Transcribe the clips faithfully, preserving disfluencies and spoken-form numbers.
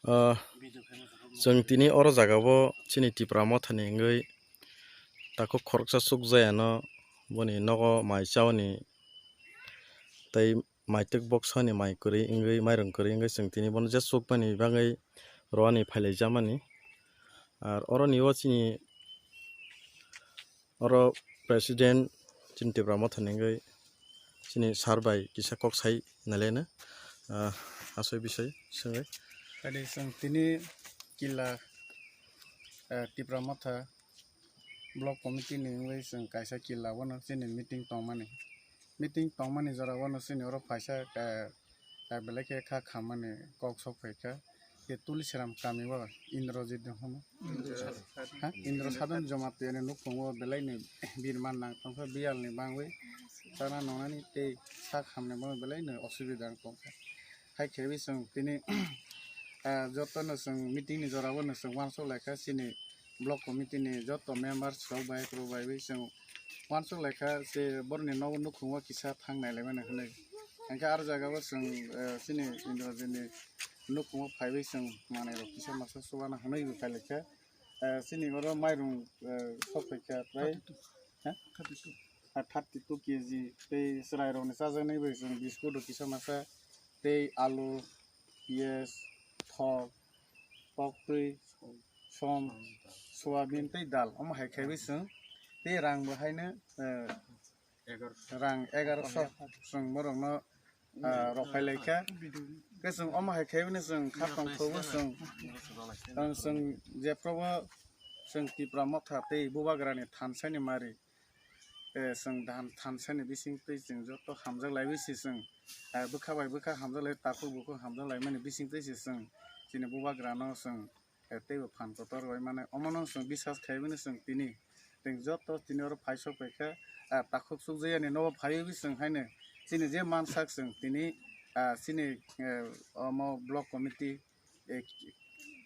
Ah, chwng tini oro jagao chini Tipra Mothani wngwi takhuk khoroksa chukjayano boni nogo mai chaoni tei maitwk boksani mai kwrwi wngwi, mairung kwrwi wngwi chwng tini bono je chukmani bagwi rwani phailaijamani. Ar oroni o chini oro president chini Tipra Mothani wngwi chini sir bai kisa kok sai nalaina, ah, asoi bisoi swngwi. Tini chwng tini kila, eh, Tipra Motha block committee ni wngwi chwng kaisa kila bono chini meeting tongmani. Meeting tongmani jora bono chini oro phaisa, eh, eh, belai khe kha khammani kok sok phaikha. Ke Tulsiram kami o Indrajit no hwnwi. Ha? Indra Sadon Jamatia ni nukhungo belai ni birman nang tongkha, biyal ni bangwi chana nongnani tei sak hamni bagwi belai ni osubida wng tongkha. Hai khe wi chwng tini, ah, joto no chwng meeting ni jora o no chwng uansuk lai kha chini block committee ni joto members rok bai kwrwk bai wi chwng uansuk lai kha se borok ni nogo nukhung o kisa thang nai lai mani hwnwi. Hwnkhe aro jaga o chwng, eh, chini Indrajit ni nukhung o phaiwi chwng manai rok kisa masa chuba na hwnwi bo phai lai kha. Eh, chini oro mairung, eh, sok phai kha prai, ha? Ah, thirty two K G tei chwrai rok ni chajaknai bai chwng biscuit rok kisa masa tei alu, piyaj, thok, toktwi, som, soyabin tei dal omo hai khaiwi chwng tei rang bo haino, eh, rang egaroso chwng borokno, ah, rok phai lai kha. Khe chwng omo hai khaiwi no chwng kha tongthogo chwng, ang chwng jephobo chwng Tipra Motha tei Bubagrani thansani mari, eh, chwng dan thansani bising twi chwng joto hamjak laiwi se chwng, eh, bwkha bai bwkha hamjak lai, takhuk bukhuk hamjak laimani bising twi se chwng chini Bubagrano chwng, eh, teibo phan kotor rwui mano. Omono chwng bisas khaibani chwng tini, chwng joto tini oro phaisok paikha, ah, takhuk chukjayani nobo phaiwi chwng haino chini je mansak chwng tini, ah, chini, eh, omo block committee, eh,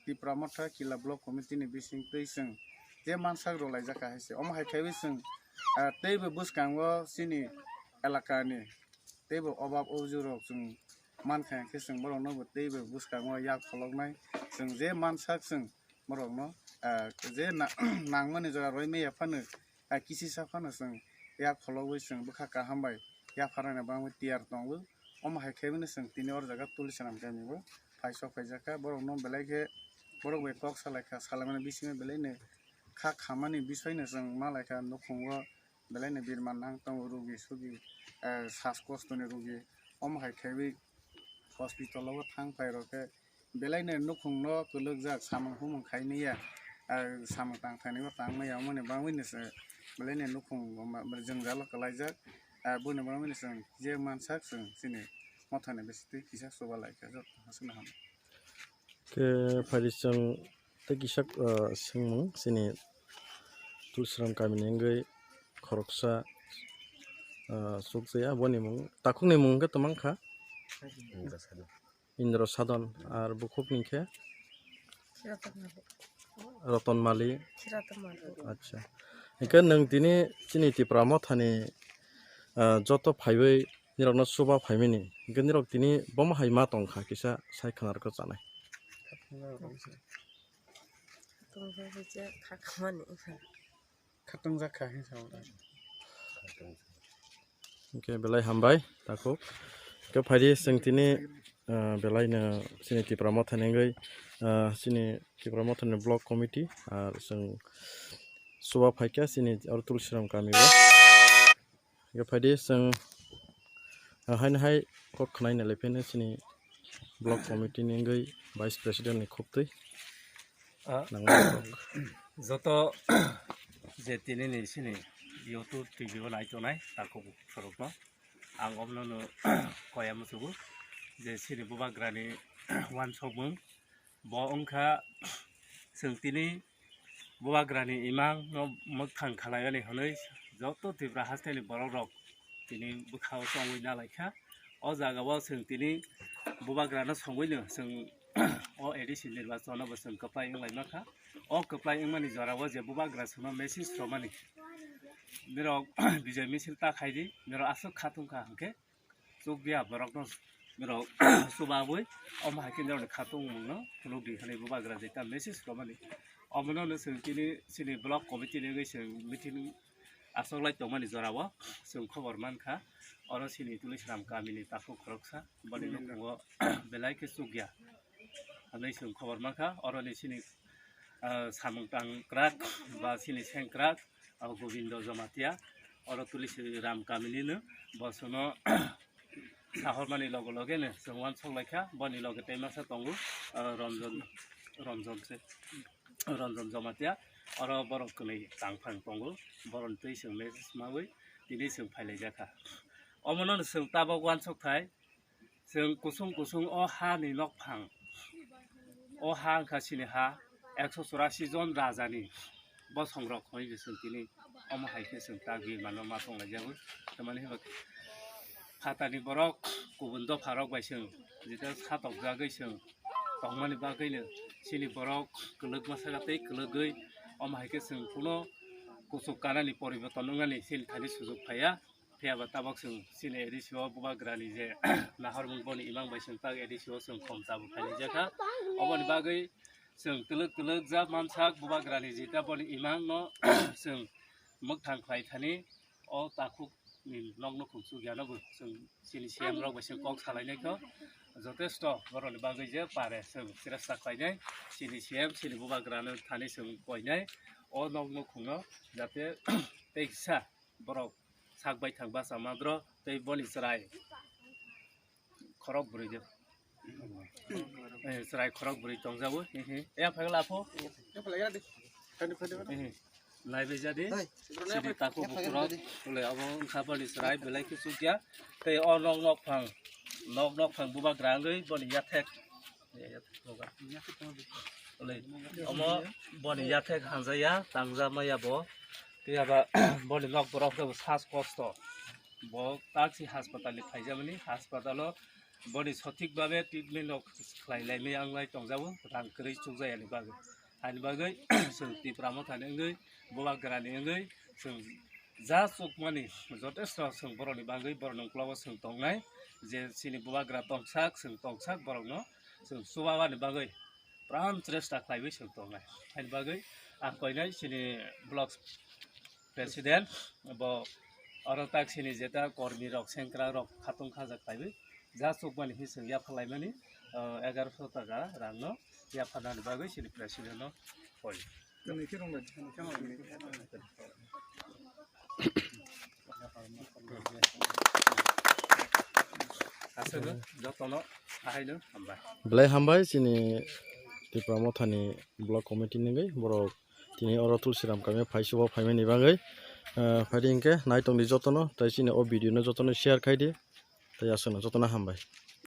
Tipra Motha Kila Block Committee ni bising twi chwng je mansak rw laijak kha hai se. Omo hai khaiwi chwng, ah, teibo bwskango chini elakani teibo obab objwk rok chwng mankha, hwnkhe chwng borokno bo teibo bwskango yak pholoknai. Chwng je mansak chwng borokno, ah, je na-, nangmani jora rwui maya phano, ah, kisisa phano chwng yak phologwi chwng bwkha kaham bai yapharnani bagwi tiyar tongo. Omo hai khe bini chwng tini oro jaga Tulsiram kami o phaisok phaijakha. Borokno belai khe borok bai kok salaikha, salaimani bisingo belaino kha khamani bisoino chwng malaikha nukhungo belaino birman nang tongo, rugi sugi, eh, sas kostoni rugi. Omo hai khaiwi hospital o thang phai rok khe belaino nukhungno kwlwkjak samung humung khai maya, ah, samung tang thani bo tang maya, omoni bagwino se belaino nukhung ma-, ma-, jwngjalo kwlaijak, ah, boni bagwino chwng je mansak chwng chini mothani bisingtwi kisa chuba laikha joto hasukno hamya. Khe phaidi chwng tei kisa, ah, swngmung chini Tulsiram kamini wngwi khoroksa, ah, chukjaya, boni mung takhukni mung hwnkhe twmang kha. Indra Sadon. Indra Sadon, ar bukhukni khe? Ratan Malik. Ratan Malik. Ratan Malik. Acha. Hingke nwng tini chini Tipra Mothani, ah, joto phaiwi nirokno chuba phaimani. Hingke nirok tini bomo hai ma tongkha kisa sai khwnarokno chanai. Tongkha kisa khakamani. Khatungjak kha hwnwi sao. Hwnkhe belai hambai takhuk. Hwnkhe phaidi chwng tini, ah, belaino chini Tipra Mothani wngwi, ah, chini Tipra Mothani block committee, ah, chwng chuba phaikha chini oro Tulsiram kamio. Hwnkhe phaidi chwng, ah, haino hai kok khwnai nai lai pheno chini block committee ni wngwi vice president ni khoptwi. Ah, nangma kok. Joto je tini ni chini YouTube T V o nai tongnai takhuk sorokno ang omno no koya muchugo je chini bubagrani uansukmung bo wngkha chwng tini Bubagrani imang no mwkthang khalaiani hwnwi joto Tripura hasteni borok rok tini bwkhao chongwi nalaikha. O jaga o chwng tini Bubagrano songwino chwng o A D C nirbachon no bo chwng kwplai wnglaima kha. O kwplai wngmani jora o je Bubagra chwngno message rwmani, nirok bijai misil ta khaidi, nirok aswk kha thung kha hwnkhe chukya borokno rok chubawi omo hai khe norokni khatungmungno phunukdi hwnwi bubagra jeta message romani. Omono no chwng tini chini block committee ni wngwi chwng meeting achoklai tongmani jorao chwng khobor mankha. Oro chini Tulisram kamini takhuk khoroksa boni nukhungo belai khe chukya hwnwi chwng khobor mankha. Oroni chini, ah, samung tangkrak ba chini sengkrak, ah, Gobindo Jamatia, oro Tulisram kamini no, bo chwngno sahormani loge loge no chwng uansuk laikha. Boni loge tei masa tongo, ah, Ranjan, Ranjan se, Ranjan Jamatia, oro borok kwnwi tangphang tongo, boroni twi chwng message mawi tini chwng phailaijak kha. Omono no chwng tabok uansuk thai, chwng kusung kusung o ha ni nokphang, o ha wngkha chini ha ekso churasi jon raja ni bosong rok hwnwi chwng tini omo hai khe chwng ta bini mano ma tong lai jago. Tamani hinkhe phatar ni borok kubun dopha rok bai chwng jeta satok jagwi chwng tongmani bagwi no chini borok kwlwk ma saka tei kwlwgwi omo hai khe chwng kuno kuchuk kanani poriborton wngnani chini thani sujuk phaiya. Phiya ba tabok chwng chini A D C o bubagrani je nahormung boni imang bai chwng tak A D C o chwng khom tabuk khainai jakha. Oboni bagwi chwng twlwk twlwk jak mansak bubagrani jeta boni imang no chwng mwkthang khlai thani o takhuk ni nok nukhung chukya no bo chwng chini C M rok bai chwng kok salai nai kho. Jotesto boroni bagwi je pare chwng chesta khlainai chini C M chini bubagrano thani chwng koinai o nok nukhung no jate teisa borok sak bai thang basa madro tei boni chwrai khorok bwrwi de. Eh, chwrai khorok bwrwi tongjago. He, he. Ya phagla pho. He, he. Nai bai jadi. Sidi taku bukurok. Tole abo wngkha boni chwrai belai khe chukya. Tei o nok nokphang. Nok nokphang bubagra wngwi boni yathek. Tole omo boni yathek hanjaya tangja maya bo. Tei aba boni nok borok khe bo sas kosto. Bo taksi hospital ni phaijamani, hospital o boni sothik babe treatment rok khlai lai maya wnglai tongjago, rang kwrwi chukjayani bagwi. Ani bagwi chwng Tipra Mothani wngwi, bubagrani wngwi chwng ja chukmani jotesto chwng borokni bagwi borokni uklogo chwng tongnai, je chini bubagra tongsak chwng tongsak borokno chwng chubabani bagwi pran chesta khlaiwi chwng tongnai. Ani bagwi ang koinai chini block president bo oro tak chini jeta kormi rok sengkrak rok khatung khaja khlaiwi ja chukmani hi chwng yapha laimani, ah, egaroso taka rang no yapha nani bagwi chini president no koi. Aswkno jotono ahaino hambai. Belai hambai chini Tipra Mothani block committee ni wngwi borok tini oro Tulsiram kami phai subo phaimani bagwi, ah, phaidi hinkhe nai tongdi jotono tei chini o video no jotono share khaidi tei aswkno jotono hambai.